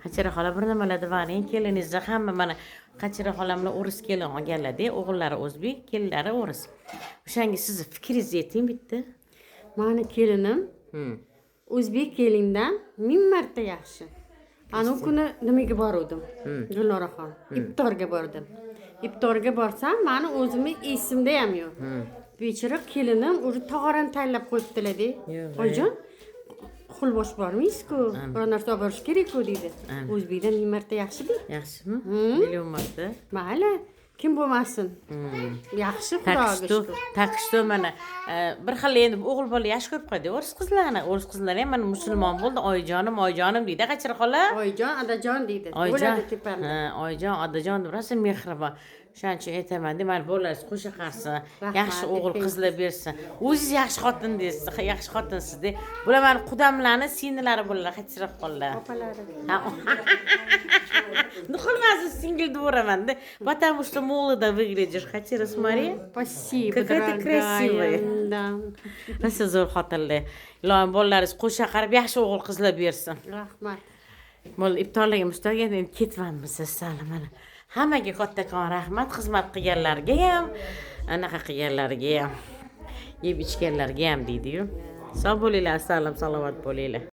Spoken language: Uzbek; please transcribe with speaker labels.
Speaker 1: Qachira xola, bir nimalar devaring keliningizni. Hamma mana Qachira xolam bilan o'ris kelin olganlarda, o'g'illari o'zbek, kelinlari o'ris. O'shanga sizni fikringizni ayting bitta.
Speaker 2: Mani kelinim o'zbek kelindan ming marta yaxshi. Anavi kuni nimaga boruvdim, Gulnoraxon, iftorga bordim. Iftorga borsam, mani o'zimni esimda ham yo'q. Bechora kelinim уже tog'orani tayyorlab qo'yibdilar-da.
Speaker 1: Yo'q,
Speaker 2: "Oyijon, xulbosh bormaysizku, biror narsa olib borish kerak-ku", deydi. O'zbekdan ming marta yaxshi deydi.
Speaker 1: Yaxshimi? Million marta.
Speaker 2: Mayli, kim bo'lmasin, yaxshi,
Speaker 1: Так
Speaker 2: Xudoga
Speaker 1: что
Speaker 2: shukur.
Speaker 1: Так что mana bir xil endi o'g'il bola yaxshi ko'rib qo'yadi o'ris qizlarni. O'ris qizlari ham mana musulmon bo'ldi, "Oyijonim, oyijonim", deydi Qachira xola.
Speaker 2: "Oyijon, adajon", deydi.
Speaker 1: Oyijon.
Speaker 2: Bo'ladi tepamda.
Speaker 1: Ha, "Oyijon, adajon", deb rosa mehribon. O'shaning uchun aytaman, mana bolalaringiz qo'sha qarisin,
Speaker 2: Rahmat,
Speaker 1: yaxshi o'g'il
Speaker 2: ayting.
Speaker 1: qizlar bersin. O'zingiz yaxshi xotin deysiz, yaxshi xotinsiz-da. Bular mani qudamlarni singillari bo'ladilar, Qachira xola.
Speaker 2: Opalari.
Speaker 1: Ну, xullas, singil devoraman-da, потому что молодо выглядишь. Хатира, смотри.
Speaker 2: Спасибо,
Speaker 1: Какая ты
Speaker 2: дорогая.
Speaker 1: Красивая.
Speaker 2: Да.
Speaker 1: Rosa zo'r xotinlar. Ilohim bolalaringiz qo'sha qarib, yaxshi o'g'il qizlar bersin.
Speaker 2: Rahmat.
Speaker 1: Bo'ldi, iftorligimiz tugadi, endi ketyapmiz. Sali mana. Hammaga kattakon rahmat, xizmat qilganlarga ham, anaqa qilganlarga ham, yeb ichganlarga ham deydi-yu. Sog' bo'linglar, asalim, salomat bo'linglar.